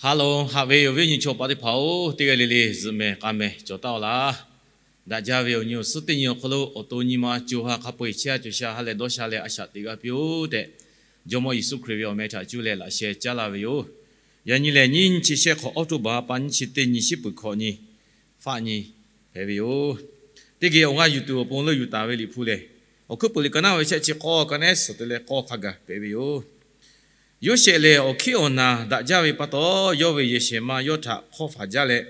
Ha loˬ, haꞈ ve awˬ viˉ awˬ nyi chaw paˍ teˇ hpaˍ-oˬ, teˇ g'aˇ le le zuhꞈ mehˍ k'ai mehˍ cawˬ taˍ-oˬ laˇ. Daꞈ jaˇ ve awˬ nyi awˬ suhˉ teˇ nyi awˬ hk'aw lo awˬ to nyi ma co ha hk'a peu-eˬ chehˇ ha cawˬ sha ha lehˬ dawˇ sha leh a shaꞈ teꞈ g'a piˇ-oˆ tehꞈ, Jawˇmawˇ Yeˍsuˆ Hkriꞈ ve awˬ meh htaꞈ cuˇ leh laꞈ sheh caˉ laˇ ve yoˬ. Yaꞈ nyi lehˬ, nyiˇ chi shehˆ hk'awꞈ October pa nyiˇ chi teˇ nyi shiˉ peuˬ hkawꞈ nyi faˆ nyi hpehꞈ ve yoˬ. Teˇ geh awˬ g'aˇ yuˬ tuˬ awˬ pon leuˆ yuˬ taˍ ve Liꞈ hpu lehˬ, Awˬ hkuiˉ puiˍ liꞈ ka naˉ ve shehˆ chi k'awˇ ka nehˉ suhˍ te leh k'awˇ hk'a gaˬ hpehꞈ ve yoˬ. Yoˇsehꞈ lehˬ, awˬ hkiˉ awˬ naˬ daꞈ jaˇ ve pa taw, yawˇ ve yehˬ shehˍ ma yawˇ htaꞈ hk'awˇ hpaˍ jaˇ leh,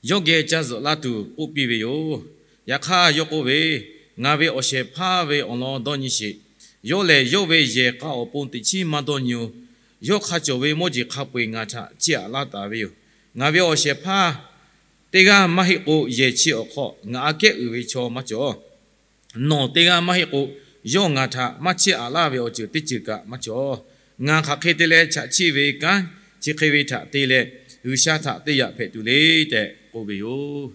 yawˇ geh caˇ zuhꞈ laˇ tuˬ k'oˆ piˇ ve yoˬ. Yaꞈ hk'aˇ yawˇ k'oˆ ve, Ngaˬ ve awˬ shehˍ hpaˇ ve awˬ lawn dawˇ nyi sheˍ. Yawˇ lehˬ, yawˇ ve yehˬ k'a awˬ pon teꞈ chiˉ maˇ dawˇ nyi-oˬ. Yawˇ hk'a cawˬ ve mawˇ jeˬ hk'a peu-eˬ ngaˬ htaꞈ chiˇ aꞈ laˇ taˍ ve yoˬ. Ngaˬ ve awˬ shehˍ hpaˇ teˇ g'aˇ maˇ heˆ k'o, yehˬ chi awˬ hk'aw ngaˬ aꞈ kehˉ uiˍ ve chaw maˇ cawˬ. Nawˬ teˇ g'aˇ maˇ heˆ k'o, yawˇ ngaˬ htaꞈ maˇ chiˇ aꞈ laˇ ve awˬ ceuˬ teˇ ceuˬ kaꞈ maˇ cawˬ. Ngaˬ hk'aˬ hk'e te leh chaꞈ chiˆ ve kanˉ chi hk'e ve htaꞈ te leh, G'uiˬsha htaꞈ te yaꞈ hpehꞈ tuˬ le tehꞈ k'oˆ ve yoˬ.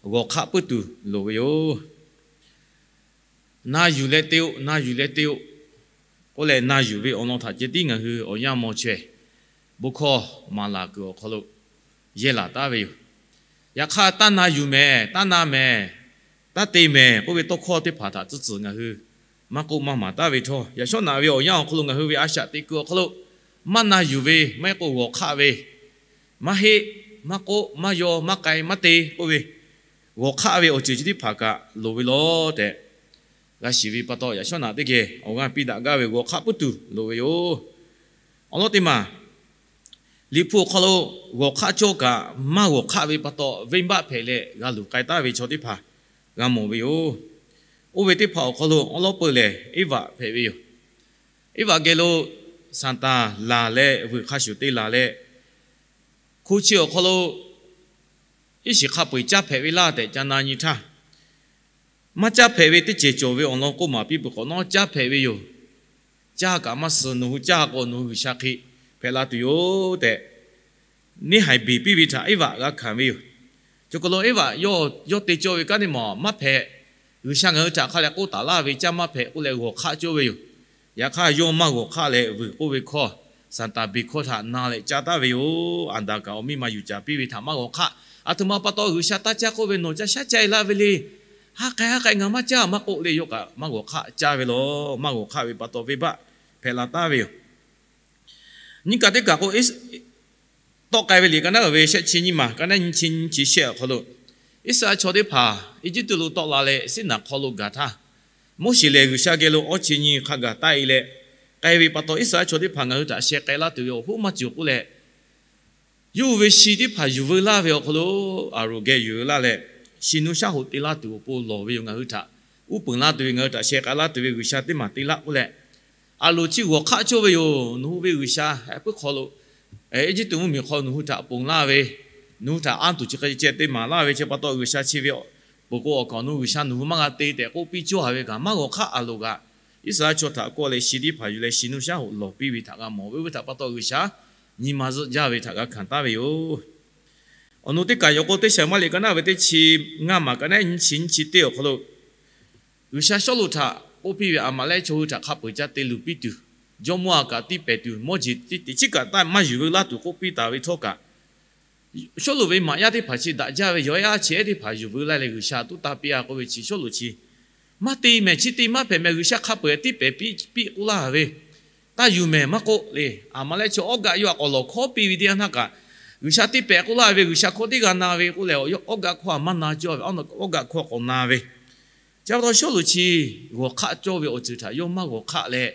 G'awˬ hk'aˆ puiˉ tuˬ loˍ ve yoˬ. Na yuˬ leh te-oˆ, na yuˬ leh te-oˆ k'oˆ leh, na yuˬ ve awˬ lawn htaꞈ ceh tiˉ ngaˬ hui awˬ yanˇ mawˬ chaweh bon hkawˇ maˍ laˬ kuiˬ awˬ hk'aw lo yehˇ laˬ taˍ ve yoˬ. Yaꞈ hk'aˇ, taˇ na yuˬ mehˍ, taˇ na mehˍ, taˇ te mehˍ k'oˆ ve tawˇ hkawˇ teˇ hpaˍ htaꞈ tcuhˉ tcuhˬ ngaˬ hui maˇ k'oˆ maˇ maˍ taˍ ve htawˇ, yaꞈ shawˉ naꞈ ve awˬ yanˇ awˬ hk'aw lo ngaˬ hui ve a shaꞈ teꞈ kuiˬ awˬ hk'aw lo maˇ na yuˬ ve, maˇ heˆ k'o g'awˬ hk'aˆ ve, maˇ heˆ, maˇ k'oˆ, maˇ yaw, maˇ k'ai, maˇ te k'oˆ ve, g'awˬ hk'aˆ ve awˬ ceuˬ chi teˇ hpaˍ kaꞈ loˍ ve law tehꞈ g'a shiˍ ve pa taw, yaꞈ shawˉ naꞈ teˇ geh awˬ g'aˇ piˇ daꞈ gaˇ ve g'awˬ hk'aˆ puiˉ tuˬ loˍ ve yoˬ. Awˬ lawn teˇ maˬ, Liꞈ hpu awˬ hk'aw lo g'awˬ hk'aˆ cawˇ kaꞈ maˇ g'awˬ hk'aˆ ve pa taw, venˇbaˆ hpehꞈ leh g'a luˬ k'ai taˍ ve chaw teˇ hpaˍ g'a mawˬ ve yoˬ. Oˇ ve teˇ hpaˍ awˬ hk'aw lo awˉ lawˉ peuˬ lehˬ, Eˇvaꞈ hpehꞈ ve yoˬ. Eˇvaꞈ geh lo Saˍtanˍ laˬ leh vuiˬ hk'a shuˍ te laˬ leh, hko chi awˬ hk'aw lo iˉ shiˍ hk'a peu-eˬ caˇ hpehꞈ ve laˇ tehꞈ ca na nyi htaˇ, maˇ caˇ hpehꞈ ve teˇ cehˬ cawˬ ve awˬ lawn k'oˆ maˍ piˇ peuˬ hk'awꞈ nawˉ caˇ hpehꞈ ve yoˬ. Caˇ kaꞈ maˇ suh, nawˬ hui caˇ k'o nawˬ hui G'uiˬsha hk'e hpehꞈ la tuˬ yoˬ tehꞈ, neˇ haiˬ beˬ piˇ ve htaꞈ Eˇvaꞈ g'a hkanˍ ve yoˬ. Chi hk'aw lo Eˇvaꞈ yawˇ te cawˇ ve kanˉ teˇ maˬ maˇ hpehꞈ. G'uiˬsha ngaˬ hui htaꞈ hk'a leh k'oˆ taˍ laˇ ve, caˇ maˇ hpehꞈ k'oˆ leh g'awˬ hk'aˆ cawˇ ve yoˬ. Yaꞈ hk'aˇ, yawˇ maˇ g'awˬ hk'aˆ leh vuiˬ k'oˆ ve hkawˇ, Saˍtanˍ beˬ hkawˇ htaꞈ na leh caˇ taˍ ve yoˬ. Aˍdanˍ kaꞈ awˬ miˇ ma yuˬ caˍ piˇ ve htaꞈ maˇ g'awˬ hk'aˆ. Aˬ htoꞈ ma pa taw G'uiˬsha taˇ caˇ k'oˆ ve, nawˬ ca shaˉ ca-e laˇ ve le. Ha k'ai ha k'ai ngaˬ maˇ caˇ maˇ k'oˆ le, yawˇ kaꞈ maˇ g'awˬ hk'aˆ caˇ ve law. Maˇ g'awˬ hk'aˆ ve pa taw venˇbaˆ hpehꞈ la taˍ ve yoˬ. Nyiˇ kaꞈ teˇ kaꞈ k'o, Tawˆ k'ai ve liꞈ ka naˉ uiˍ ve shehˆ chi nyiˇ maˬ, ka naˉ nyiˇ chi nyiˇ chi shehˆ awˬ hk'aw lo, Iˉsaˍreˍlaˆ chaw teˇ hpaˍ Eˇjiˇtuꞈ lo tawˆ la leh siˉ naˍ hk'aw lo gaˬ htaˇ, Moˉseˍ lehˬ G'uiˬsha geh lo awˇ chi nyi hk'a gaˬ taˆ-e leh, k'ai ve pa taw Iˉsaˍreˍlaˆ chaw teˇ hpaˍ ngaˬ hui htaꞈ sheh k'ai laˇ tuˬ ve awˬ hoˉ maˇ cawˬ k'oˆ leh, yawˇ hui ve shi teˇ hpaˍ yuˬ veu laˇ ve awˬ hk'aw lo, Aˍronˍ geh yuˬ veu laˇ leh, shi nuˇ shaˉ hoꞈ te laˇ tuˬ awˬ pon lawˬ ve yoˬ. Ngaˬ hui htaꞈ uˉ peunˍ laˇ tuˬ ve, ngaˬ hui htaꞈ sheh k'ai laˇ tuˬ ve G'uiˬsha teˇ maˬ te laˇ k'oˆ leh, Aˍronˍ chi g'awˬ hk'aˆ cawˇ ve yoˬ. Nawˬ hui ve G'uiˬsha heh puiˉ hk'aw lo, Eˇjiˇtuꞈ mvuhˇmiˬ hk'aw nawˬ hui htaꞈ ponˬ laˇ ve, nawˬ hui htaꞈ anˇ tuˬ chi hk'e ceh te maˍ laˇ ve chi pa taw, G'uiˬsha chi ve peuˬ k'o awˬ kaˍ nawˬ hui G'uiˬsha nawˬ hui maˇ g'a te tehꞈ k'oˆ piˇ cawˇ ve kaꞈ, maˇ g'awˬ hk'aˆ Aˍronˍ kaꞈ Iˉsaˍreˍlaˆ chaw htaꞈ kawˆ leh shi teˇ hpaˍ yuˬ leh shi nuˇ shaˉ hoꞈ lawˬ piˇ ve htaꞈ g'a mawˬ ve. Oˇ ve htaꞈ pa taw G'uiˬsha nyi ma zuhˆ jaˇ ve htaꞈ g'a hkanˍ taˍ ve yoˬ. Awˬ nu teˇ kaˬ yoˬ k'o, Teˇ Saˍmaˍriˆ ka naˉ ve teˇ chi ngaˇ maˬ, ka naˉ nyiˇ chi nyiˇ chi teˇ awˬ hk'aw lo, G'uiˬsha Sawˉluꞈ htaꞈ k'oˆ piˇ ve, Aˍmaˍlehˆ chaw hui htaꞈ hk'a peu-eˬ ca te luˬ piˇ tuˬ, jawˇmawˇ a kaꞈ tiˇ pehˍ tuˬ, mawˇ jeˬ teˇ chiˉ kaꞈ taˇ maˇ yuˬ veu laˇ tuˬ k'oˆ piˇ taˍ ve htawˇ kaꞈ, Sawˉluꞈ ve maꞈ yaˇ teˇ hpaˍ chi daꞈ jaˇ ve, yawˇ ehˉ a chi ehˉ teˇ hpaˍ yuˬ veu laˇ leh G'uiˬsha tuˉ taˇ piˇ-a k'oˆ ve chi Sawˉluꞈ chi maˇ te mehˍ, chi te maˇ hpehꞈ mehˍ, G'uiˬsha hk'a peu-eˬ tiˇ pehˍ piˇ k'oˆ laˇ ve, taˇ yuˬ mehˍ maˇ k'oˆ le. Aˍmaˍlehˆ chaw awˉ gaˆ yawˇ htaꞈ k'awꞈ lawˬ hkawˉ piˇ ve teˇ yanˇ htaˇ kaꞈ, G'uiˬsha teˇ pehˍ k'oˆ laˇ ve, G'uiˬsha hkawˇ teˇ g'a na ve k'oˆ leh, awˉ gaˆ hkawˇ a maˇ na cawˇ ve, awˉ gaˆ hkawˇ k'awꞈ na ve. Chi pa taw Sawˉluꞈ chi g'awˬ hk'aˆ cawˇ ve awˬ ceuˬ htaꞈ yawˇ maˇ g'awˬ hk'aˆ leh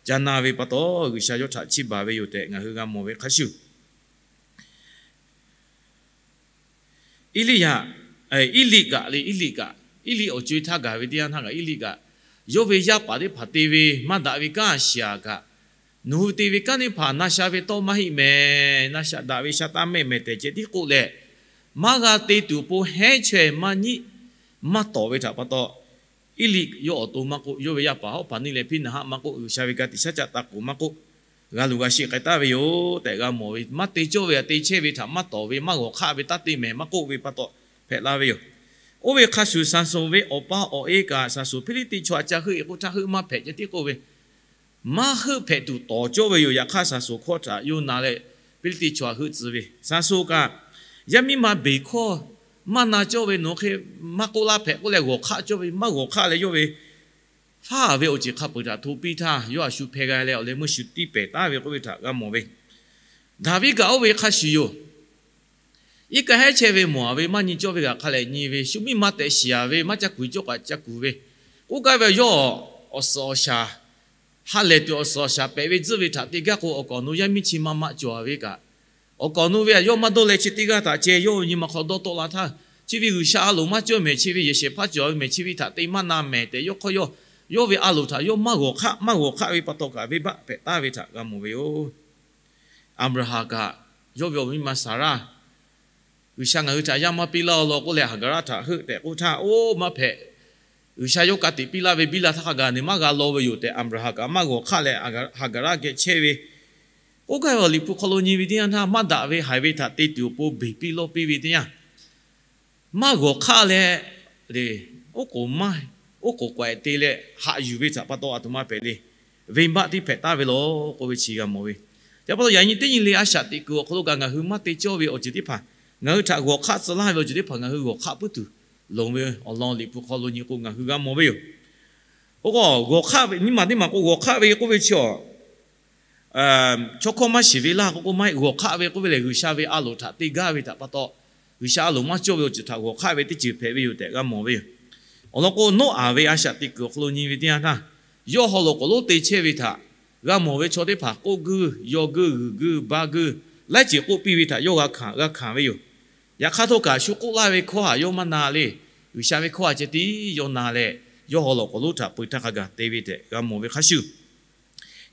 ca na ve pa taw, G'uiˬsha yawˇ htaꞈ chiˇ baˬ ve yoˬ tehꞈ ngaˬ hui g'a mawˬ ve hk'a shuˍ, Eˇliˇyaꞈ, Eˇliˆ kaꞈ le, Eˇliˆ kaꞈ, Eˇliˆ awˬ co-e htaˇ gaˬ ve teˇ yanˇ htaˇ kaꞈ, Eˇliˆ kaꞈ yawˇ ve yaˇ paˍ teˇ hpaˍ te ve maˇ daꞈ ve kanˉ a shiˍ-aꞈ kaꞈ, nawˬ hui te ve kanˉ teˇ hpaˍ na sha ve tawˇ maˇ heˆ mehˍ, na sha daꞈ ve sha taˇ mehˆ mehˍ tehꞈ ceh tiˉ k'oˆ leh, maˇ g'a te tuˬ awˬ pon hehnˇ chaweh maˇ nyiˉ maˇ tawˍ ve htaꞈ pa taw, Eˇliˆ yawˇ awˬ to maˇ k'oˆ, yawˇ ve yaˇ paˍ hawˉ hpaˍ neˇ leh Hpiˇnaˍhaˆ maˇ k'oˆ, G'uiˬsha ve ka tiꞈ shaˉ caˆ taˇ k'oˍ maˇ k'oˆ, g'a luˬ g'a sheˆ k'ai taˍ ve yoˬ tehꞈ g'a mawˬ ve. Maˇ te cawˇ ve htaꞈ te chehˇ ve htaꞈ maˇ tawˍ ve, maˇ g'awˬ hk'aˆ ve, taˇ te mehˍ maˇ k'oˆ ve pa taw hpehꞈ la ve yoˬ. Oˇ ve hk'a shuˍ, Saˍsonˍ ve awˬ pa awˬ e kaꞈ Saˍsonˍ Hpiˇliˇtiˆ chaw htaꞈ ca heuˆ-e k'oˆ htaˇ, heuˆ maˇ hpehꞈ ceh tiˉ k'oˆ ve, maˇ heuˆ hpehꞈ tuˬ tawˍ cawˇ ve yoˬ. Yaꞈ hk'aˇ, Saˍsonˍ hkawˇ htaꞈ yawˇ na leh Hpiˇliˇtiˆ chaw htaꞈ heuˆ tcuh ve, Saˍsonˍ kaꞈ yaˇ miˇ ma beˬ hkawˇ maˇ na cawˇ ve, nawˬ hk'e maˇ k'oˆ laˇ hpehꞈ k'oˆ leh g'awˬ hk'aˆ cawˇ ve, maˇ g'awˬ hk'aˆ leh yawˇ ve faˉ ve awˬ ceuˬ hk'a peuˬ htaꞈ hto piˇ htaˇ, yawˇ a shu hpeh g'a leh awˬ leh meuˇ shu tiˇ pehˍ taˉ ve k'oˆ ve htaꞈ g'a mawˬ ve. Daˍviˆ kaꞈ oˇ ve hk'a shuˍ yoˬ. Iˉ kaˆ hehˉ chehˇ ve mawˬ a ve maˇ nyi cawˇ ve kaꞈ hk'a lehˬ nyi ve, shu miˇ ma tehꞈ shiˍ a ve maˇ ca kuˬ cawˇ kaꞈ ca kuˬ ve, k'oˆ gaˇ ve yawˇ awˬ suhˍ awˬ shaˍ ha lehˬ tuˬ awˬ suhˍ awˬ shaˍ pehꞈ ve tzuhˆ ve htaꞈ te gaˇ k'o, awˬ kaˍ awˬ nu yaˇ miˇ chi ma ma cawˬ a ve kaꞈ, awˬ kaˍ awˬ nu ve a yawˇ maˇ dawˇ leh chi teˇ g'aˇ htaꞈ ceh yawˇ nyi ma hk'aw dawˇ tawˆ la htaˇ, chi ve G'uiˬsha a loˍ maˇ cawˇ mehˍ, chi ve yehˬ shehˍ hpaˇ cawˬ ve mehˍ, chi ve htaꞈ te maˇ na mehˍ tehꞈ yawˇ hk'aw yawˇ, yawˇ ve a loˍ htaꞈ yawˇ maˇ g'awˬ hk'aˆ, maˇ g'awˬ hk'aˆ ve pa taw kaꞈ venˇbaˆ hpehꞈ taˍ ve htaꞈ g'a mawˬ ve yoˬ. Aˍbraˍhanˍ kaꞈ yawˇ ve awˬ miˇ ma Saˍraˆ G'uiˬsha ngaˬ hui htaꞈ yaˇ maˇ piˇ laˇ law k'oˆ leh Haˍgaˍraˆ htaꞈ heuˆ tehꞈ k'oˆ htaˇ, oˇ maˇ hpehꞈ, G'uiˬsha yawˇ ka tiꞈ piˇ laˇ ve biˇ la htaˇ hk'a gaˬ neˬ maˇ g'a law ve yoˬ tehꞈ Aˍbraˍhanˍ kaꞈ maˇ g'awˬ hk'aˆ leh Haˍgaˍraˆ geh chehˇ ve, k'oˆ gaˇ ve awˬ Liꞈ hpu hk'aw lo nyi ve teˇ yanˇ htaˇ, maˇ daꞈ ve haiˬ ve htaꞈ te tuˬ awˬ pon beˬ piˇ lawˇ piˇ ve teˇ yanˇ, maˇ g'awˬ hk'aˆ leh, oˉ k'oˍ maˇ, oˉ k'oˍ k'awehꞈ te leh haꞈ yuˬ ve htaꞈ pa taw a htoꞈ ma hpehꞈ le. Venˇbaˆ tiˉ hpehꞈ taˍ ve law k'oˆ ve chi g'a mawˬ ve. Chi pa taw yaꞈ nyi teˇ nyi le a shaꞈ teꞈ kuiˬ awˬ hk'aw lo kaꞈ ngaˬ hui maˇ te cawˇ ve awˬ ceuˬ teˇ hpaˍ, ngaˬ hui htaꞈ g'awˬ hk'aˆ tcuh laˇ ve awˬ ceuˬ teˇ hpaˍ ngaˬ hui g'awˬ hk'aˆ puiˉ tuˬ loˍ ve awˬ lawn Liꞈ hpu hk'aw lo nyi k'o ngaˬ hui g'a mawˬ ve yoˬ. K'o k'o g'awˬ hk'aˆ ve, nyiˇ maˬ teˇ maˬ k'o g'awˬ hk'aˆ ve k'oˆ ve chi a chaw hkawˇ maˇ shiˍ ve laˇ k'o k'o maˇ heˆ, g'awˬ hk'aˆ ve k'oˆ ve lehˬ G'uiˬsha ve a loˍ htaꞈ te gaˇ ve htaꞈ pa taw, G'uiˬsha a loˍ maˇ cawˇ ve awˬ ceuˬ htaꞈ g'awˬ hk'aˆ ve teˇ ceuˬ hpehꞈ ve yoˬ tehꞈ g'a mawˬ ve yoˬ. Awˬ lawn k'o Noˉaꞈ ve a shaꞈ teꞈ kuiˬ awˬ hk'aw lo nyi ve teˇ yanˇ htaˇ, yawˇ haw loꞈ k'oˍ lonˉ te chehˇ ve htaꞈ g'a mawˬ ve chaw teˇ hpaˍ k'oˆ guiˇ, yaw guiˇ, g'uiˬ guiˇ, ba guiˇ, laiˉ ceuˬ k'oˆ piˇ ve htaꞈ yawˇ g'a hkanˍ g'a hkanˍ ve yoˬ. Yaꞈ hk'aˇ htawˇ kaꞈ shu k'oˆ laˇ ve hkawˇ htaꞈ yawˇ maˇ na le. G'uiˬsha ve hkawˇ htaꞈ ceh tiˉ yawˇ na leh, yawˇ haw loꞈ k'oˍ lonˉ htaꞈ peu htaˇ hk'a gaˬ te ve tehꞈ g'a mawˬ ve hk'a shuˍ,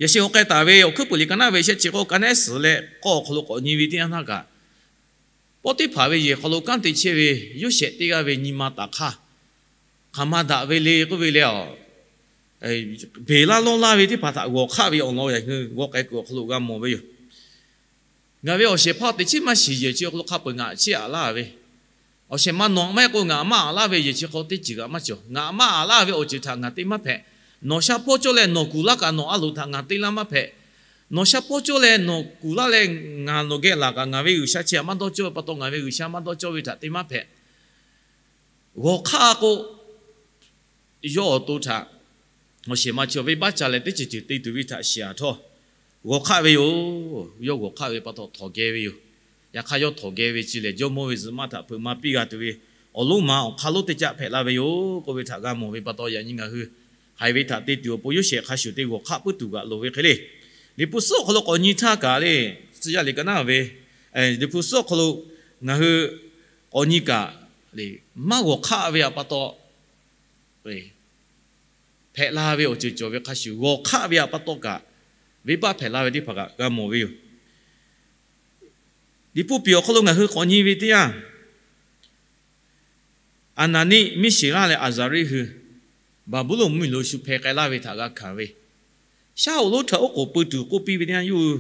yaꞈ sheh awˬ k'ai taˍ ve awˬ hkuiˉ puiˍ liꞈ ka naˉ ve shehˆ chi k'o ka nehˉ suhˍ leh k'awˇ awˬ hk'aw lo k'awꞈ nyi ve teˇ yanˇ htaˇ kaꞈ, Pawˇtiˇhpaˍ ve yehˬ hk'aw lo kanˉ te chehˇ ve Yoˇsehꞈ teˇ g'aˇ ve nyi ma taˍ hk'aˇ, hk'aˬ ma daꞈ ve le k'oˆ ve lehˬ, beˬ laˇ lawˇ laˇ ve teˇ hpaˍ htaꞈ g'awˬ hk'aˆ ve awˬ lawn yaꞈ hui g'awˬ k'ai kuiˬ awˬ hk'aw lo g'a mawˬ ve yoˬ. Ngaˬ ve awˬ shehˍ hpaˇ teꞈ chiˉ maˇ shiˍ yehˬ chi awˬ hk'aw lo hk'a peuˬ ngaˬ chiˇ aꞈ laˇ ve, awˬ shehˍ ma nawˬ maˇ heˆ k'o ngaˬ maˇ aꞈ laˇ ve yehˬ chi hk'aw teˇ ceuˬ kaꞈ maˇ cawˬ. Ngaˬ maˇ aꞈ laˇ ve awˬ ceuˬ htaꞈ ngaˬ te maˇ hpehꞈ. Nawˬ sha hpawˇ cawˇ leh nawˬ kuˬ laˇ kaꞈ nawˬ a loˍ htaꞈ ngaˬ te laˇ maˇ hpehꞈ. Nawˬ sha hpawˇ cawˇ leh nawˬ kuˬ laˇ leh ngaˬ nawˬ geh laˬ kaꞈ ngaˬ ve G'uiˬsha chi htaꞈ maˇ dawˇ cawˇ ve pa taw ngaˬ ve G'uiˬsha maˇ dawˇ cawˇ ve htaꞈ te maˇ hpehꞈ. G'awˬ hk'aˆ k'o, yawˇ awˬ to htaꞈ awˬ shehˍ ma chi awˬ venˇbaˆ ca leh teˇ ceuˬ ceuˬ te tuˬ ve htaꞈ shiˍ aꞈ htawˇ, g'awˬ hk'aˆ ve yoˬ. Yawˇ g'awˬ hk'aˆ ve pa taw htawnˍ geh ve yoˬ. Yaꞈ hk'aˇ yawˇ htawnˍ geh ve chi lehˬ Jawˇmawˇ ve zuhꞈ maˇ htaꞈ hpeuꞈ maˍ piˇ g'a tuˬ ve awˬ lonˉ ma awˬ hk'aˇ lonˉ teˇ caˆ hpehꞈ la ve yoˬ k'oˆ ve htaꞈ g'a mawˬ ve pa taw, yaꞈ nyi ngaˬ hui haiˬ ve htaꞈ te tuˬ awˬ pon Yoˇsehꞈ hk'a shuˍ te g'awˬ hk'aˆ puiˉ tuˬ g'aꞈ loˍ ve hk'e le. Liꞈ hpu suhˉ awˬ hk'aw lo k'awꞈ nyi htaˇ kaꞈ le, Tcuh yaˇ liꞈ ka naˉ ve, Liꞈ hpu suhˉ awˬ hk'aw lo ngaˬ hui k'awꞈ nyi kaꞈ, maˇ g'awˬ hk'aˆ ve pa taw hpehꞈ la ve awˬ ceuˬ cawˬ ve hk'a shuˍ, g'awˬ hk'aˆ ve pa taw kaꞈ venˇbaˆ hpehꞈ la ve teˇ hpaˍ kaꞈ g'a mawˬ ve yoˬ. Liꞈ hpu piˍ awˬ hk'aw lo ngaˬ hui k'awꞈ nyi ve teˇ yanˇ, Aˍnaˍniˆ, Miˇsheˍraˆ leh Aˍzaˍriˆ hui Baˍbuˍlonˍ mvuhˇmiˬ lo shu hpeh k'ai laˇ ve htaꞈ g'a hkanˍ ve, shaˉ hoꞈ lonˉ htaꞈ oˉ k'oˍ pui tuˬ k'oˆ piˇ ve teˇ yanˇ yawˇ hui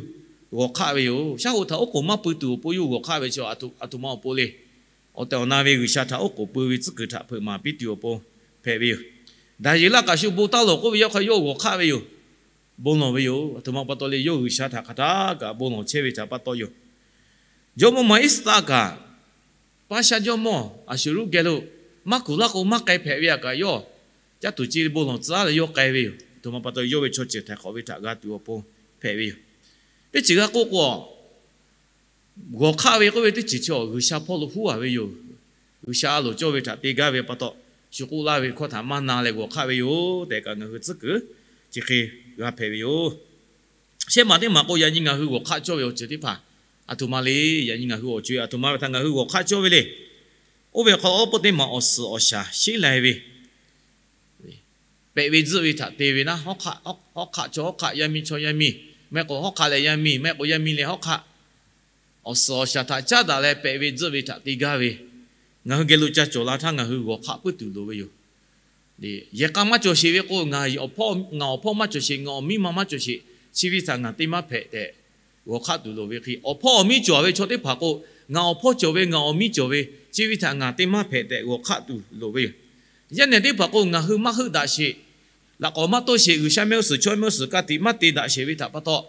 g'awˬ hk'aˆ ve yoˬ. Shaˉ hoꞈ htaꞈ oˉ k'oˍ maˇ pui tuˬ awˬ pon yawˇ hui g'awˬ hk'aˆ ve chi a htoꞈ ma awˬ pon le. Awˬ tehˬ awˬ na ve G'uiˬsha htaꞈ oˉ k'oˍ pui ve tcuhˉ kuiˬ htaꞈ hpeuꞈ maˍ piˇ tuˬ awˬ pon hpehꞈ ve yoˬ. Daˍyeˍlaˆ kaꞈ shu bon taˇ lawˬ k'oˆ ve yawˇ hk'aˇ yawˇ g'awˬ hk'aˆ ve yoˬ. Bon lawˬ ve yoˬ. A htoꞈ ma pa taw le, yawˇ G'uiˬsha htaꞈ hk'aˬ htaˇ kaꞈ bon lawˬ chehˇ ve htaꞈ pa taw yoˬ. Jawˇmawˇ ma Eˇsaˍtaˆ kaꞈ Paˇshaˆ jawˇmawˇ Aˍsuˍruˆ geh lo maˇ kuˬ laˇ k'o maˇ k'ai hpehꞈ ve htaꞈ kaꞈ yawˇ caˇ tuˬ ce bon lawˬ tcuh laˇ leh yawˇ k'ai ve yoˬ. A htoꞈ ma pa taw yawˇ ve chaw ceuˬ htaiˍ hk'awꞈ ve htaꞈ g'a tuˬ awˬ pon hpehꞈ ve yoˬ. Teˇ ceuˬ g'a k'oˆ k'o, g'awˬ hk'aˆ ve k'oˆ ve teˇ ceuˬ chi G'uiˬsha hpawˇ lo huˉ a ve yoˬ. G'uiˬsha a loˍ cawˇ ve htaꞈ te gaˇ ve pa taw, shu k'oˆ laˇ ve hkawˇ htaꞈ maˇ na leh g'awˬ hk'aˆ ve yoˬ tehꞈ kaꞈ ngaˬ hui tcuhˉ kuiˬ chi hk'e g'a hpehꞈ ve yoˬ. Shehˆ maˬ teˇ maˬ k'o, yaꞈ nyi ngaˬ hui g'awˬ hk'aˆ cawˇ ve awˬ ceuˬ teˇ hpaˍ a htoꞈ ma le. Yaꞈ nyi ngaˬ hui awˬ co-e a htoꞈ ma ve htaꞈ ngaˬ hui g'awˬ hk'aˆ cawˇ ve le. Oˇ ve awˬ hk'aw lo awˉ pawˆ teˇ maˬ awˬ suhˍ awˬ shaˍ sheˉ lai ve, pehꞈ ve tzuhˆ ve htaꞈ te ve naˉ, hawˉ hk'aˆ chaw hawˉ hk'aˆ, yaˇ miˇ chaw yaˇ miˇ, maˇ heˆ k'o hawˉ hk'aˆ leh yaˇ miˇ, maˇ heˆ k'o yaˇ miˇ leh hawˉ hk'aˆ, awˬ suhˍ awˬ shaˍ htaꞈ caˉ daꞈ leh pehꞈ ve tzuhˆ ve htaꞈ te gaˇ ve, ngaˬ hui geh lo ca cawˬ la htaˇ ngaˬ hui g'awˬ hk'aˆ puiˉ tuˬ loˍ ve yoˬ. Yehˬ k'a maˇ cawˬ sheˍ ve k'o, ngaˬ awˬ hpawˇ maˇ cawˬ sheˍ, ngaˬ awˬ miˇ ma maˇ cawˬ sheˍ, chi ve htaꞈ ngaˬ te maˇ hpehꞈ tehꞈ g'awˬ hk'aˆ tuˬ loˍ ve hk'e, awˬ hpawˇ awˬ miˇ cawˬ ve chaw teˇ hpaˍ k'o, ngaˬ awˬ hpawˇ cawˬ ve, ngaˬ awˬ miˇ cawˬ ve, chi ve htaꞈ ngaˬ te maˇ hpehꞈ tehꞈ g'awˬ hk'aˆ tuˬ loˍ ve yoˬ. Yaˇ nehˬ teˇ hpaˍ k'o, ngaˬ hui maˇ heuˆ daꞈ sheˍ, laꞈ k'awꞈ maˇ toˇ sheˍ, G'uiˬsha mehˆ g'uˇ suhˍ chaw mehˆ g'uˇ suhˍ ka tiꞈ maˇ te daꞈ sheˍ ve htaꞈ pa taw,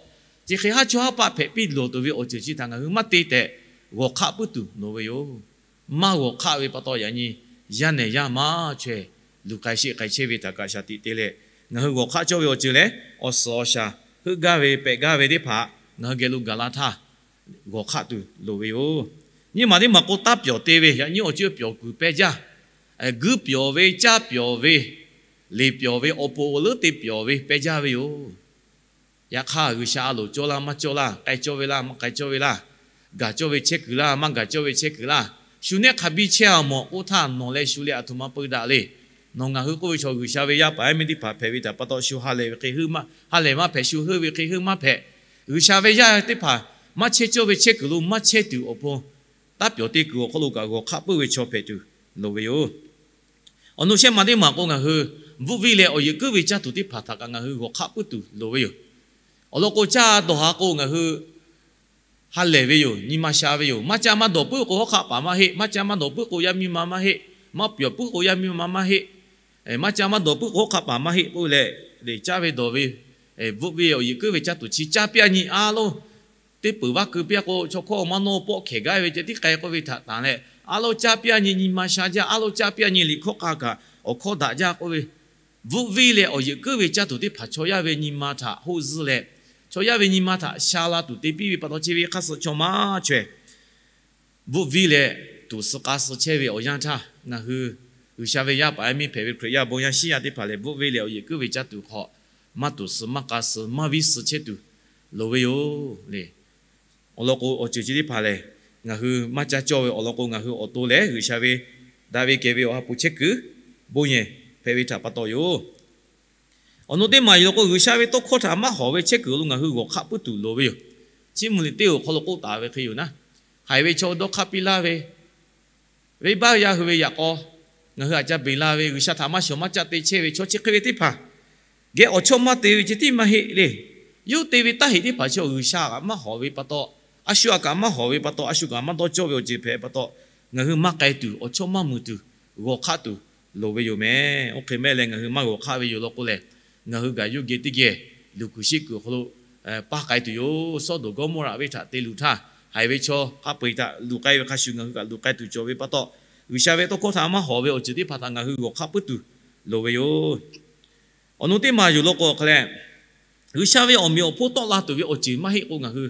Chi hk'e haˉ chawˇ haˉ paˆ hpehꞈ piˇ loˍ tuˬ ve awˬ ceuˬ chi htaꞈ ngaˬ hui maˇ te tehꞈ g'awˬ hk'aˆ puiˉ tuˬ loˍ ve yoˬ. Maˇ g'awˬ hk'aˆ ve pa taw yaꞈ nyi yaˇ nehˬ yaˇ maˇ chaweh luˬ k'ai sheˆ k'ai chehˇ ve htaꞈ kaꞈ shaˍ tiꞈ te leh, ngaˬ hui g'awˬ hk'aˆ cawˇ ve awˬ ceuˬ leh awˬ suhˍ awˬ shaˍ heuˆ gaˇ ve pehꞈ gaˇ ve teˇ hpaˍ ngaˬ hui geh lo gaˬ la htaˇ g'awˬ hk'aˆ tuˬ loˍ ve yoˬ. Nyiˇ maˬ teˇ maˬ k'o, taˇ pyawˬ te ve yaꞈ nyi awˬ ceuˬ pyawˬ kuiˬ pehˇ jaˇ. Guiˇ pyawˬ ve, caˇ pyawˬ ve, liꞈ pyawˬ ve, awˬ pon awˬ leuˉ te pyawˬ ve pehˇ jaˇ ve yoˬ. Yaꞈ hk'aˇ, G'uiˬsha a loˍ cawˇ laˇ maˇ cawˇ laˇ, k'ai cawˇ ve laˇ maˇ k'ai cawˇ ve laˇ, gaˬ cawˇ ve chehˇ kuiˬ laˇ maˇ gaˬ cawˇ ve chehˇ kuiˬ laˇ, shu nehˆ hk'a biˇ chehˇ a mawˬ k'oˆ htaˇ, nawˬ leh shu leh aˬ htoꞈ ma peu daꞈ le. Nawˬ ngaˬ hui k'oˆ ve chaw G'uiˬsha ve yaˇ paˍ yaˇ miˇ teˇ hpaˍ hpehꞈ ve htaꞈ pa taw, shu ha lehˬ ve hk'e heuˆ maˇ ha lehˬ maˇ hpehꞈ, shu heuˆ ve hk'e heuˆ maˇ hpehꞈ. G'uiˬsha ve yaˇ teˇ hpaˍ maˇ chehˇ cawˇ ve chehˇ kuiˬ lo maˇ chehˇ tuˬ awˬ pon, taˇ pyawˬ te kuiˬ awˬ hk'aw lo kaꞈ g'awˬ hk'aˆ puiˉ ve chaw hpehꞈ tuˬ loˍ ve yoˬ. Awˬ nu shehˆ ma teˇ maˬ k'o, ngaˬ hui bvuhˆ viˇ leh awˬ yeˬ kuiˉ ve caˇ tuˬ teˇ hpaˍ htaꞈ kaꞈ ngaˬ hui g'awˬ hk'aˆ puiˉ tuˬ loˍ ve yoˬ. Awˬ lawn k'o, caˇ dawˬ ha k'o ngaˬ hui ha lehˬ ve yoˬ, nyi ma sha ve yoˬ. Maˇ caˇ maˇ dawˬ puiˉ k'o, hawˉ hk'aˆ paˍ maˇ heˆ. Maˇ caˇ maˇ dawˬ puiˉ k'o, yaˇ miˇ ma maˇ heˆ. Maˇ pyawˬ puiˉ k'o, yaˇ miˇ ma maˇ heˆ. Maˇ caˇ maˇ dawˬ puiˉ k'o, hawˉ hk'aˆ paˍ maˇ heˆ k'oˆ leh, lehˬ caˇ ve dawˬ ve, bvuhˆ ve awˬ yeˬ kuiˉ ve caˇ tuˬ chi caˇ piˇ a nyi a loˬ. Teˇ peuˬ vaˇ keu piˇ a k'o, chaw hkawˇ maˇ nawˇ pawˆ hkehˬ gaˇ ve ceh tiˉ k'ai k'oˆ ve htaꞈ tanˬ leh, a loˬ caˇ piˇ a nyi nyi ma sha jaˇ, a loˬ caˇ piˇ a nyi liꞈ hkawˇ k'a kaꞈ awˬ hkawˇ daꞈ jaˇ k'oˆ ve, bvuhˆ viˇ leh awˬ yeˬ kuiˉ ve caˇ tuˬ teˇ hpaˍ chaw yaˇ ve nyi ma htaꞈ hoˆ zuhˇ leh, chaw yaˇ ve nyi ma htaꞈ sha la tuˬ te piˇ ve pa taw, chi ve hk'aˇ suh chaw maˇ chaweh bvuhˆ viˇ leh tuꞈ suh k'a suh chehˇ ve awˬ yanˇ htaˇ, ngaˬ hui G'uiˬsha ve yaˇ paˍ yaˇ miˇ hpehꞈ ve Hkriꞈ yaˇ bon yaˇ shiˉ yaˇ teˇ hpaˍ lehˬ, bvuhˆ viˇ leh awˬ yeˬ kuiˉ ve caˇ tuˬ hk'aw maˇ tuꞈ suh maˇ k'a suh maˇ viˉ suh chehˇ tuˬ loˍ ve yoˬ le. Awˬ lawn k'o, awˬ ceuˬ chi teˇ hpaˍ lehˬ, ngaˬ hui maˇ caˇ cawˇ ve awˬ lawn k'o, ngaˬ hui awˬ to lehˬ G'uiˬsha ve daꞈ ve kehˬ ve awˬ ha hpu chehˇ kuiˬ bon yehˬ hpehꞈ ve htaꞈ pa taw yoˬ. Awˬ nu teˇ maˬ yoˬ law k'o, G'uiˬsha ve tawˇ hkawˇ htaꞈ maˇ hawˍ ve chehˇ kuiˬ lo ngaˬ hui g'awˬ hk'aˆ puiˉ tuˬ loˍ ve yoˬ. Chiˇ mvuh liꞈ teˇ oˬ hk'aw lo k'oˆ taˍ ve hk'e yoˬ naˉ, haiˬ ve chaw dawˇ hk'aˇ piˇ laˇ ve, venˇbaˆ yaˇ hui ve yaꞈ k'aw, ngaˬ hui aꞈ ca beˬ la ve, G'uiˬsha htaꞈ maˇ shawˍ maˇ caˆ te chehˇ ve chaw chi hk'e ve teˇ hpaˍ geh awˬ chawˇ maˇ te ve ceh tiˉ maˇ heˆ le. Yawˇ te ve taˇ heꞈ teˇ hpaˍ chi G'uiˬsha kaꞈ maˇ hawˍ ve pa taw, a shu aꞈ kaꞈ maˇ hawˍ ve pa taw, a shu kaꞈ maˇ dawˇ cawˇ ve awˬ ceuˬ hpehꞈ pa taw, ngaˬ hui maˇ k'ai tuˬ, awˬ chawˇ maˇ mui tuˬ, g'awˬ hk'aˆ tuˬ loˍ ve yoˬ meh. Oˇ hk'e mehˆ leh ngaˬ hui maˇ g'awˬ hk'aˆ ve yoˬ law k'o lehˬ, ngaˬ hui kaꞈ yawˇ geh teˇ geh luˬ kuiˬ sheˆ kuiˬ awˬ hk'aw lo paˇ k'ai tuˬ yoˬ. Sawˉdonˍ Gawˇmawˇraꞈ venˇ htaꞈ te luˬ htaˇ, haiˬ ve chaw hk'a peu-eˬ htaꞈ luˬ k'ai ve hk'a shuˍ, ngaˬ hui kaꞈ luˬ k'ai tuˬ cawˬ ve pa taw, G'uiˬsha ve tawˇ hkawˇ htaꞈ maˇ hawˍ ve awˬ ceuˬ teˇ hpaˍ htaꞈ ngaˬ hui g'awˬ hk'aˆ puiˉ tuˬ loˍ ve yoˬ. Awˬ nu teˇ maˬ yoˬ law k'o, hk'a leh G'uiˬsha ve awˬ meꞈ awˬ hponˇ tawˆ la tuˬ ve awˬ ceuˬ maˇ heˆ k'o, ngaˬ hui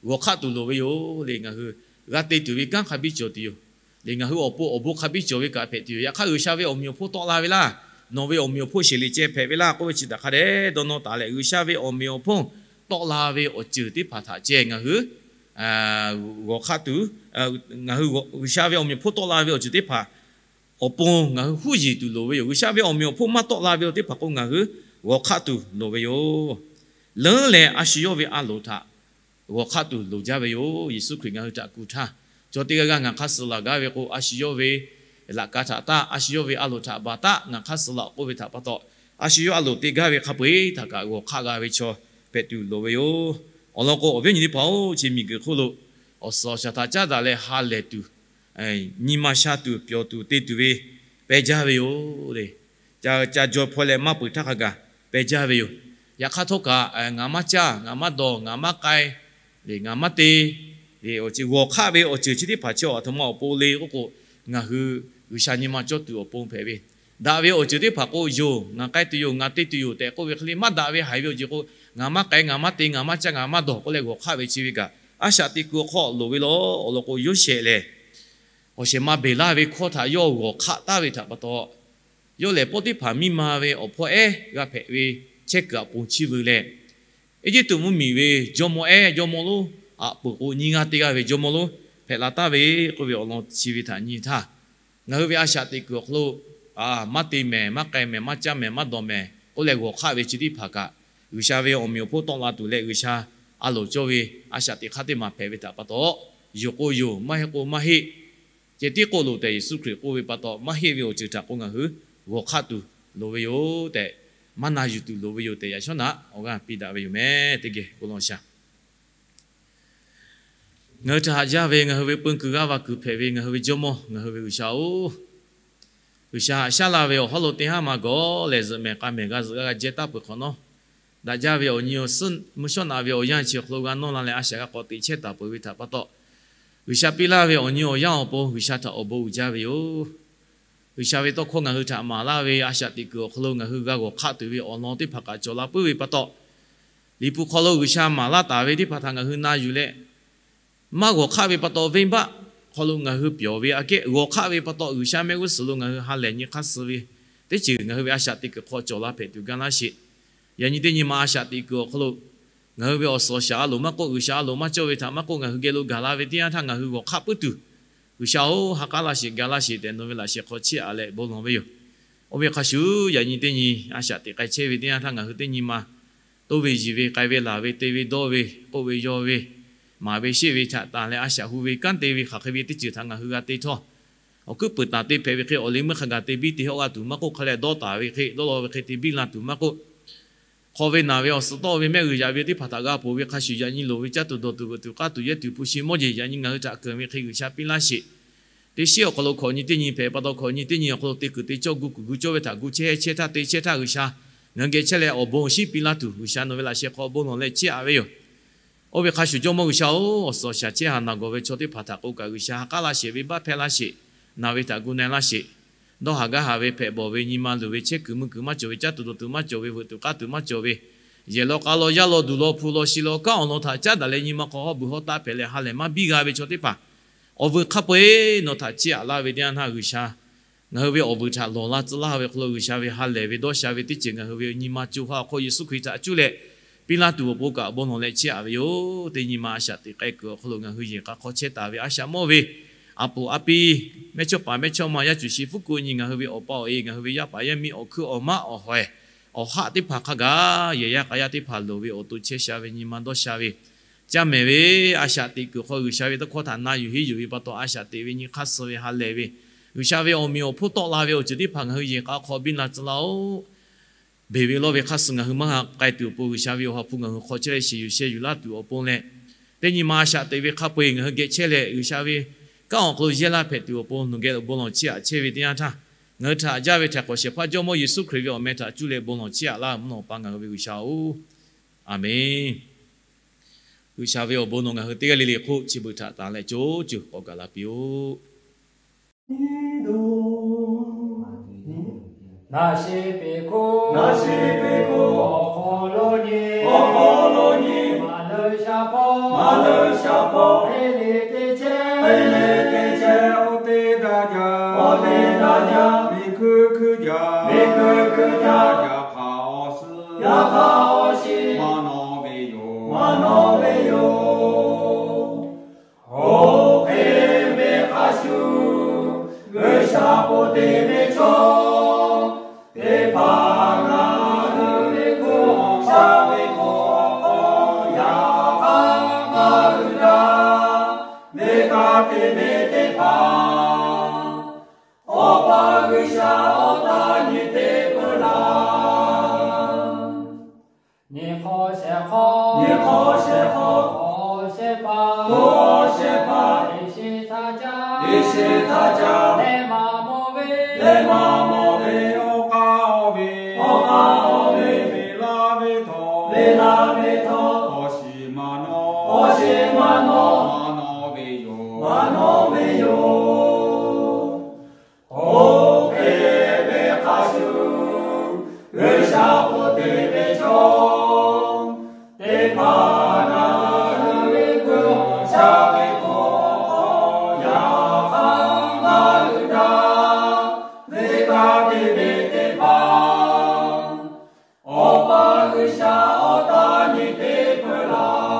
g'awˬ hk'aˆ tuˬ loˍ ve yoˬ le. Ngaˬ hui g'a te tuˬ ve kanˉ hk'a biˇ cawˬ tuˬ yoˬ le. Ngaˬ hui awˬ pon awˬ bon hk'a biˇ cawˬ ve kaꞈ hpehꞈ tuˬ yoˬ. Yaꞈ hk'aˇ, G'uiˬsha ve awˬ meꞈ awˬ hponˇ tawˆ la ve laˇ, nawˬ ve awˬ meꞈ awˬ hponˇ sheˍ liꞈ ceh hpehꞈ ve laˇ k'oˆ ve chi htaꞈ hk'a dehꞈ dawˇ nawˇ taˍ leh, G'uiˬsha ve awˬ meꞈ awˬ hponˇ tawˆ la ve awˬ ceuˬ teˇ hpaˍ htaꞈ ceh ngaˬ hui g'awˬ hk'aˆ tuˬ, ngaˬ hui G'uiˬsha ve awˬ meꞈ awˬ hponˇ tawˆ la ve awˬ ceuˬ teˇ hpaˍ awˬ pon ngaˬ hui huˉ yeˬ tuˬ loˍ ve yoˬ. G'uiˬsha ve awˬ meꞈ awˬ hponˇ maˇ tawˆ la ve awˬ teˇ hpaˍ k'o, ngaˬ hui g'awˬ hk'aˆ tuˬ loˍ ve yoˬ. Leuˉ leh a shu yawˇ ve a loˍ htaꞈ g'awˬ hk'aˆ tuˬ loˍ jaˇ ve yoˬ. Yeˍsuˆ Hkriꞈ ngaˬ hui htaꞈ kuˬ htaˇ, chaw teˇ g'aˇ g'aˇ ngaˬ hk'aˇ suh laˬ gaˇ ve k'o, a shu yawˇ ve laꞈ ka htaꞈ taˆ, a shu yawˇ ve a loˍ htaꞈ baˬ taˆ, ngaˬ hk'aˇ suh laˬ k'oˆ ve htaꞈ pa taw, a shu yawˇ a loˍ te gaˇ ve hk'a peu-eˬ htaꞈ kaꞈ g'awˬ hk'aˆ g'a ve chaw hpehꞈ tuˬ loˍ ve yoˬ. Awˬ lawn k'o, awˬ viˉ awˬ nyi teˇ hpaˍ-oˬ, chi miˬguiˬ hk'oˆ lo awˬ suhˍ awˬ shaˍ htaꞈ caˉ daꞈ leh ha lehˬ tuˬ, nyi ma sha tuˬ, pyawˬ tuˬ, te tuˬ ve pehˇ jaˇ ve yoˬ le. Ca ca jaw hpaw leh maˇ peuˬ htaˇ hk'a gaˬ pehˇ jaˇ ve yoˬ. Yaꞈ hk'aˇ htawˇ kaꞈ, ngaˬ maˇ caˇ, ngaˬ maˇ dawˬ, ngaˬ maˇ k'ai, ngaˬ maˇ te, awˬ ceuˬ g'awˬ hk'aˆ ve awˬ ceuˬ chi teˇ hpaˍ chi aˬ htoꞈ ma awˬ pon le k'oˆ k'o, ngaˬ hui G'uiˬsha nyi ma cawˇ tuˬ awˬ pon hpehꞈ ve. Daꞈ ve awˬ ceuˬ teˇ hpaˍ k'o, yoˬ, ngaˬ k'ai tuˬ yoˬ, ngaˬ te tuˬ yoˬ tehꞈ k'oˆ ve hk'e le, maˇ daꞈ ve haiˬ ve awˬ ceuˬ k'o, ngaˬ maˇ k'ai, ngaˬ maˇ te, ngaˬ maˇ caˇ, ngaˬ maˇ dawˬ k'oˆ leh g'awˬ hk'aˆ ve chi ve kaꞈ, a shaꞈ teꞈ kuiˬ awˬ hk'aw loˍ ve law. Awˬ lawn k'o, Yoˇsehꞈ lehˬ awˬ shehˍ ma beˬ laˇ ve hkawˇ htaꞈ yawˇ g'awˬ hk'aˆ taˍ ve htaꞈ pa taw, yawˇ lehˬ Poˇtiˇhpaˍ miˇ ma ve awˬ hpawˇ ehˉ g'a hpehꞈ ve chehˇ kuiˬ aꞈ ponˬ chiˇ veu leh, Eˇjiˇtuꞈ mvuhˇmiˬ ve jawˇmawˇ ehˉ jawˇmawˇ lonˉ aꞈ peuˬ k'o, nyiˇ g'aˇ teˇ g'aˇ ve jawˇmawˇ lonˉ hpehꞈ la taˍ ve k'oˆ ve awˬ lawn chi ve htaꞈ nyi htaˇ, ngaˬ hui ve a shaꞈ teꞈ kuiˬ awˬ hk'aw lo maˇ te mehˍ, maˇ k'ai mehˍ, maˇ caˇ mehˍ, maˇ dawˬ mehˍ k'oˆ leh g'awˬ hk'aˆ ve chi teˇ hpaˍ kaꞈ, G'uiˬsha ve awˬ meꞈ awˬ hponˇ tawˆ la tuˬ leh G'uiˬsha a loˍ cawˇ ve a shaꞈ teꞈ hk'aˇ teˇ maˬ hpehꞈ ve htaꞈ pa taw, yoˬ k'o yoˬ, maˇ heˆ k'o maˇ heˆ, ceh tiˉ k'oˆ loˬ tehꞈ Yeˍsuˆ Hkriꞈ k'oˆ ve pa taw, maˇ heˆ ve awˬ ceuˬ htaꞈ k'o ngaˬ hui g'awˬ hk'aˆ tuˬ loˍ ve yoˬ tehꞈ, maˇ na yuˬ tuˬ loˍ ve yoˬ tehꞈ, yaꞈ shawˉ naꞈ awˬ g'aˇ piˇ daꞈ ve yoˬ meh. Teˇ geh bon lawˬ shaˍ. Ngaˬ hui htaꞈ haꞈ jaˇ ve, ngaˬ hui ve peu kuiˬ g'aˇ va kuiˬ hpehꞈ ve ngaˬ hui ve jawˇmawˇ, ngaˬ hui ve G'uiˬsha-oˬ, G'uiˬsha haꞈ shaˉ la ve awˬ hawˉ lo teˇ haˉ ma gawˬ lehˬ, zuhꞈ mehˍ k'a mehˍ g'a zuhꞈ g'a g'a jehˇ taˍ peuˬ hk'awꞈ nawˉ, daꞈ jaˇ ve awˬ nyi awˬ suhˉ, mvuhˇ shawˉ naꞈ ve awˬ yanˇ chi awˬ hk'aw lo g'a nawˇ la leh a shaꞈ g'a k'awꞈ teꞈ chehˇ taˍ peuˬ ve htaꞈ pa taw, G'uiˬsha piˇ laˇ ve awˬ nyi awˬ yanˇ awˬ pon G'uiˬsha htaꞈ awˬ bon uiˍ jaˇ ve yoˬ. G'uiˬsha ve tawˇ hkawˇ ngaˬ hui htaꞈ maˍ laˇ ve a shaꞈ teꞈ kuiˬ awˬ hk'aw lo ngaˬ hui g'a g'awˬ hk'aˆ tuˬ ve awˬ lawn teˇ hpaˍ kaꞈ cawˬ la puiˉ ve pa taw, Liꞈ hpu hk'aw lo G'uiˬsha maˍ laˇ taˍ ve teˇ hpaˍ htaꞈ ngaˬ hui na yuˬ leh, maˇ g'awˬ hk'aˆ ve pa taw venˇbaˆ hk'aw lo ngaˬ hui pyawˬ ve aꞈ kehˉ, g'awˬ hk'aˆ ve pa taw G'uiˬsha mehˆ g'uˇ suhˍ lo ngaˬ hui ha lehˬ nyi hk'aˇ suh ve teˇ ceuˬ ngaˬ hui ve a shaꞈ teꞈ kuiˬ hk'aw cawˬ la hpehꞈ tuˬ gaˇ laˇ sheˍ. Yaꞈ nyi teˇ nyi ma a shaꞈ teꞈ kuiˬ awˬ hk'aw lo ngaˬ hui ve awˬ suhˍ awˬ shaˍ a loˍ maˇ k'oˆ, G'uiˬsha a loˍ maˇ cawˇ ve htaꞈ maˇ k'oˆ, ngaˬ hui geh lo gaˬ la ve teˇ yanˇ htaˇ ngaˬ hui g'awˬ hk'aˆ puiˉ tuˬ, G'uiˬsha-oˬ, ha k'aˉ laˇ sheˍ, ga laˇ sheˍ tehꞈ nawˬ ve laꞈ sheh hk'aw chiˇ aꞈ leh bon lawˬ ve yoˬ. Oˇ ve hk'a shuˍ, yaꞈ nyi teˇ nyi a shaꞈ teꞈ k'ai chehˇ ve teˇ yanˇ htaˇ ngaˬ hui teˇ nyi ma toˇ ve, yiˬ ve, k'ai ve, laˬ ve, te ve, dawˇ ve, k'oˆ ve, yaw ve, maˍ ve, sheˆ ve htaꞈ tanˬ leh a shaꞈ hu ve, kanˉ te ve, hk'aˬ hk'e ve teˇ ceuˬ htaꞈ ngaˬ hui g'a te htawˇ, awˬ hkuiˉ puiˍ tanˬ te hpehꞈ ve hk'e awˬ liˇ meuˇ hk'a gaˬ te biˇ te hawˆ g'a tuˬ maˇ k'oˆ, hk'a leh dawˇ taˍ ve hk'e, dawˇ law ve hk'e te biˇ la tuˬ maˇ k'oˆ, hk'aw ve naˬ ve awˬ suhˍ tawˆ ve mehˆ g'uiˬ yaꞈ ve teˇ hpaˍ htaꞈ g'a ponˬ ve hk'a shuˍ, yaꞈ nyi loˍ ve caˇ tuˬ dawˬ tuˬ veuꞈ tuˬ k'aˇ tuˬ yehˇ tuˬ hpu shi mawˇ jeˬ yaꞈ nyi ngaˬ hui htaꞈ keunˍ ve hk'e G'uiˬsha piˇ laˇ sheˍ. Teˇ shiˉ awˬ hk'aw lo hkawꞈ nyi teˇ nyi hpehꞈ pa taw, hkawꞈ nyi teˇ nyi awˬ hk'aw lo te kuiˬ te cawˇ gu kuiˬ gu cawˇ ve htaꞈ gu chehˇ chehˇ htaˇ te chehˇ htaˇ G'uiˬsha ngaˬ hui geh chehˇ leh awˬ bon awˬ shinˉ piˇ laˇ tuˬ G'uiˬsha nawˬ ve laꞈ sheh hk'aw bon lawˬ leh chiˇ aꞈ ve yoˬ. Oˇ ve hk'a shuˍ Jawˇmawˇ G'uiˬsha-oˬ, awˬ suhˍ awˬ shaˍ chehˇ haˍ naˬ gawˬ ve chaw teˇ hpaˍ htaꞈ k'oˆ kaꞈ G'uiˬsha ha k'aˉ laˇ sheˍ, venˇbaˆ hpehˇ laˇ sheˍ, naˬ ve htaꞈ gu na laˇ sheˍ. Dawˇ haˍ gaˇ haˍ ve, hpehꞈ bawˬ ve, nyi ma luˬ ve, chehˇ kuiˬ mui kuiˬ maˇ cawˬ ve, caˇ tuˬ dawˬ tuˬ maˇ cawˬ ve, veuꞈ tuˬ k'aˇ tuˬ maˇ cawˬ ve, yehˬ law k'a law, yaˇ law duˬ law, hpu law shi law, kanˉ awˬ lawn htaꞈ caˉ daꞈ leh nyi ma hk'aw hawˉ beuꞈ hawˉ taˆ hpehꞈ leh ha lehˬ maˇ biˇ g'a ve chaw teˇ hpaˍ, awˬ veuˬ hk'a peu-eˬ nawˬ htaꞈ chiˇ aꞈ laˇ ve teˇ yanˇ htaˇ G'uiˬsha ngaˬ hui ve awˬ veuˬ htaꞈ lawˬ laˇ tcuh laˇ ve hk'aw lo G'uiˬsha ve ha lehˬ ve dawˇ sha ve teˇ ceuˬ ngaˬ hui ve nyi ma co ha awˬ hk'aw Yeˍsuˆ Hkriꞈ htaꞈ cuˇ leh piˇ laˇ tuˬ awˬ pon kaꞈ bon lawˬ leh chiˇ aꞈ ve yoˬ. Teˇ nyi ma a shaꞈ teꞈ k'ai kuiˬ awˬ hk'aw lo ngaˬ hui yehˬ k'a hk'aw chehˇ taˍ ve a shaꞈ mawˇ ve a puˍ a pi, mehˇchawˇpaˍ mehˇchawˇma, yaˇ cuˬ shi fuˉ kuˆ nyi ngaˬ hui ve awˬ pa awˬ e, ngaˬ hui ve yaˇ paˍ yaˇ miˇ awˬ hkuiˉ awˬ maˉ awˬ hawehˬ awˬ haˆ teˇ hpaˍ hk'a gaˬ yehˬ yaˇ k'a yaˇ teˇ hpaˍ loˍ ve awˬ to chehˇ sha ve nyi ma dawˇ sha ve, caˇ mehˍ ve a shaꞈ teꞈ kuiˬ hk'aw G'uiˬsha ve tawˇ hkawˇ htaꞈ na yuˬ henˇ yuˬ ve pa taw a shaꞈ teꞈ ve nyi hk'aˇ suh ve ha lehˬ ve, G'uiˬsha ve awˬ meꞈ awˬ hponˇ tawˆ la ve awˬ ceuˬ teˇ hpaˍ ngaˬ hui yehˬ k'a hk'aw biˇ la tcuh laˇ-oˆ. Beˬ ve lawˇ ve hk'aˇ suh ngaˬ hui maˇ g'a k'ai tuˬ awˬ pon G'uiˬsha ve awˬ ha hpu ngaˬ hui hk'aw chehˇ leh shiˍ yuˬ sheh yuˬ laˇ tuˬ awˬ pon leh, teˇ nyi ma a shaꞈ teꞈ ve hk'a peu-eˬ ngaˬ hui geh chehˇ leh G'uiˬsha ve kanˉ awˬ hk'aw lo yehˇ laˇ hpehꞈ tuˬ awˬ pon nawˬ geh lo bon lawˬ chiˇ aꞈ chehˇ ve teˇ yanˇ htaˇ, ngaˬ hui htaꞈ jaˇ ve htaꞈ k'awꞈ shehˍ hpaˇ Jawˇmawˇ Yeˍsuˆ Hkriꞈ ve awˬ meh htaꞈ cuˇ leh bon lawˬ chiˇ aꞈ laˇ mvuhˇ naw pa ngaˬ hui ve G'uiˬsha-oˬ, Aˍmenˍ. G'uiˬsha ve awˬ bon nawˬ ngaˬ hui teˇ g'aˇ le le hk'oˆ chi beuꞈ htaꞈ tanˬ leh co cuˬ k'awꞈ gaˬ la piˇ-oˆ. Naˍ sheˍ peˍ hkuˇ, naˍ sheˍ peˍ hkuˇ, awˬ hk'aw lo nyi, awˬ hk'aw lo nyi, maˍ leuˬ sha hpawˇ, maˍ leuˬ sha hpawˇ, teˇ leꞈ teˇ chehˇ, teˇ leꞈ teˇ chehˇ, awˬ te daꞈ jaˇ, awˬ te daꞈ jaˇ, miˬ hkui hkui jaˇ, miˬ hkui hkui jaˇ, yaꞈ hk'aˇ awˬ suhˍ, yaꞈ hk'aˇ awˬ shiˍ, maˇ nawˇ ve yoˬ, maˇ nawˇ ve yoˬ. Oˇ hk'e ve hk'a shuˍ, G'uiˬsha po te ve chaw teˇ hpaˍ ngaˬ hui ve hkui sha ve hk'aw yaꞈ hk'aˇ maˇ g'a ve hk'a te ve teˇ hpaˍ, Awˬ pa G'uiˬsha awˬ taˇ nyi te peuˬ laˇ. Nyi hk'aw shehˍ hk'aw, nyi hk'aw shehˍ hk'aw, hk'aw shehˍ hpaˇ, hk'aw shehˍ hpaˇ, Iˉshiˍ htaˇ caˇ, Iˉshiˍ htaˇ caˇ, leh maˇ mawˬ ve, leh maˇ mawˬ ve, awˬ k'aˇ ve, awˬ k'aˇ ve, ve laˇ ve htawˇ, ve laˇ ve htawˇ, awˬ shiˍ maˇ nawˇ, awˬ shiˍ maˇ nawˇ, maˇ nawˇ ve yoˬ, maˇ nawˇ ve yoˬ. Oˇ hk'e ve hk'a shuˍ, G'uiˬsha po te ve chaw teˇ hpaˍ ngaˬ hui ve hkui sha ve hk'aw yaꞈ hk'aˇ maˇ g'a ve hk'a te ve teˇ hpaˍ, Awˬ pa G'uiˬsha awˬ taˇ nyi te peuˬ laˇ.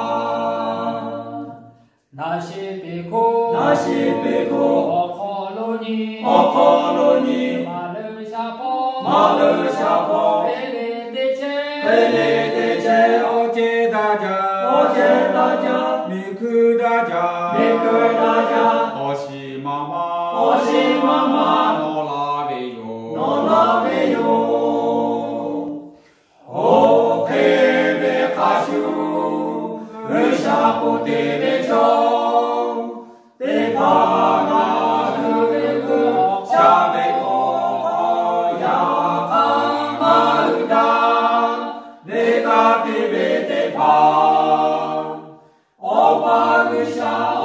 Naˍ shiˍ piˍ hkuˇ, naˍ shiˍ piˍ hkuˇ, awˬ hk'aw lo nyi, awˬ hk'aw lo nyi, maˍ leuˬ sha hpawˇ, maˍ leuˬ sha hpawˇ, hk'e le teˇ chehˇ, hk'e le teˇ chehˇ, awˬ ceh daꞈ jaˇ, awˬ ceh daꞈ jaˇ, miˬ hkui daꞈ jaˇ, miˬ hkui daꞈ jaˇ, awˬ shiˍ maˇ maˇ, awˬ shiˍ maˇ maˇ, nawˬ laˇ ve yoˬ, nawˬ laˇ ve yoˬ. Oˇ hk'e ve hk'a shuˍ, G'uiˬsha po te ve chaw teˇ hpaˍ ngaˬ hui ve hkui sha ve hk'aw yaꞈ hk'aˇ maˇ g'a ve hk'a pa G'uiˬsha